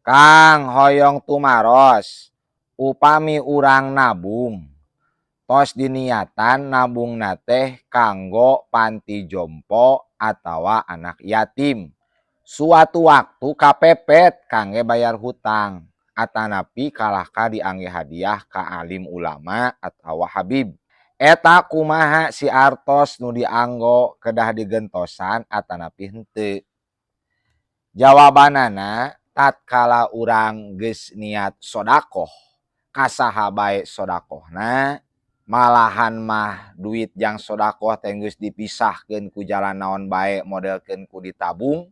Kang, hoyong tumaros, upami urang nabung tos diniatan nabungna teh kanggo panti jompo atawa anak yatim, suatu waktu kapepet kangge bayar hutang atanapi kalahka diangge hadiah ka alim ulama atawa habib, eta kumaha si artos nu dianggo, kedah digentosan atanapi henteu? Jawabanana, tatkala urang geus niat sodakoh ka saha bae sodakohna, malahan mah duit jang sodakoh teh geus dipisahkeun ku jalan naon bae, modelkeun ku ditabung,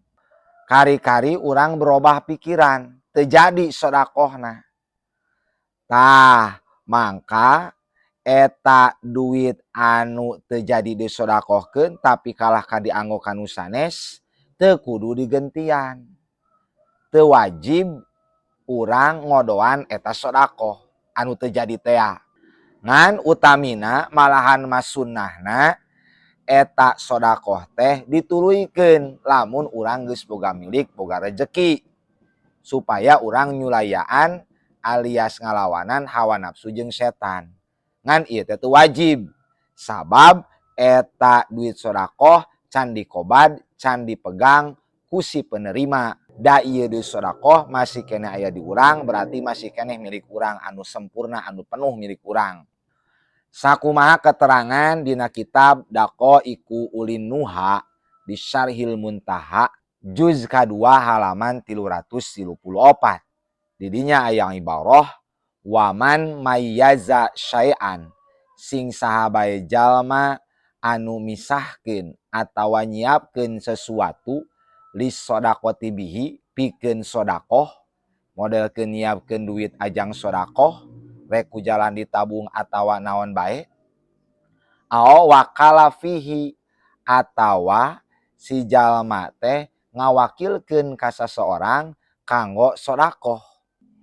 kari-kari urang berubah pikiran, teu jadi sodakohna. Tah, mangka eta duit anu teu jadi disodakohkeun tapi kalah ka dianggo ka nu sanes, teu kudu digentian, teu wajib urang ngodoan eta sodakoh anu teu jadi tea. Ngan utamina, malahan mah sunnahna, eta sodakoh teh dituluykeun lamun urang geus boga milik, boga rejeki, supaya urang nyulayaan alias ngalawanan hawa nafsu jeung setan. Ngan ieu teh teu wajib, sabab eta duit sodakoh can dikobad, can dipegang ku si penerima. Da ieu duit sodakoh masih keneh aya di urang, berarti masih keneh milik urang anu sempurna, anu penuh milik urang. Sakumaha keterangan dina kitab Daqaiqu Ulin Nuha di Syarhil Muntaha juz kadua halaman 334. Didinya aya ibarah waman mayyaza syai'an, sing saha bae jalma anu misahkeun atawa nyiapkeun sesuatu lisodaqoti bihi, pikeun sodakoh, modelkeun nyiapkeun duit ajang sodakoh, rek ku jalan ditabung atawa naon bae, aw wakala fihi, atawa si jalma teh ngawakilkeun ka saseorang kanggo sodakoh.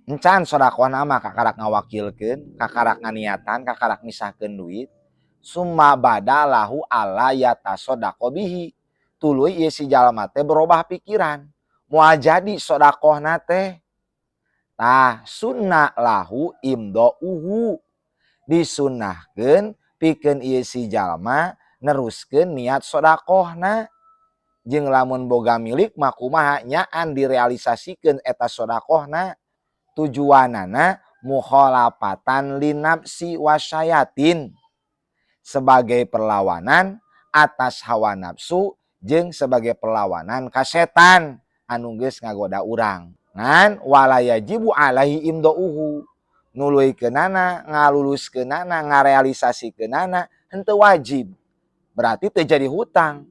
Encan sodakohna mah kakarak ngawakilkeun, kakarak nganiatan, kakarak misahkeun duit, summa bada lahu alla yatasodaqa bihi, tuluy ieu si jalma teh berubah pikiran, moal jadi sodakohna teh. Tah, sunna lahu imdouhu, disunnahkeun pikeun ieu si jalma neruskeun niat sodakohna. Jeung lamun boga milik mah kumaha nyaan direalisasikeun eta sodakohna. Tujuanana mukhalafatan linafsi wasyayatin, sebagai perlawanan atas hawa nafsu jeung sebagai perlawanan ka setan anu geus ngagoda urang. Ngan wala yajibu alaihi imdouhu, nuluykeunana, ngaluluskeunana, ngarealisasikeunana henteu wajib, berarti teu jadi hutang.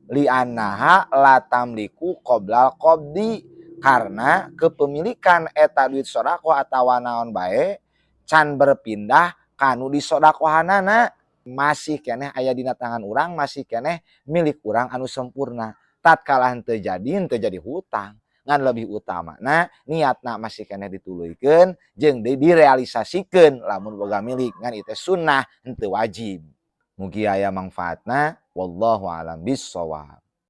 Liannaha la tamliku qoblal qabdi, karena kepemilikan eta duit sodakoh atawa naon bae can berpindah kanu disodakohanana, masih keneh aya dina tangan urang, masih keneh milik urang anu sempurna. Tatkala henteu jadi, henteu jadi hutang. Ngan lebih utamana niatna masih keneh dituluykeun jeung direalisasikeun lamun boga milik. Ngan ieu teh sunnah, henteu wajib. Mugi aya mangfaatna. Wallahu a'lam bissawab.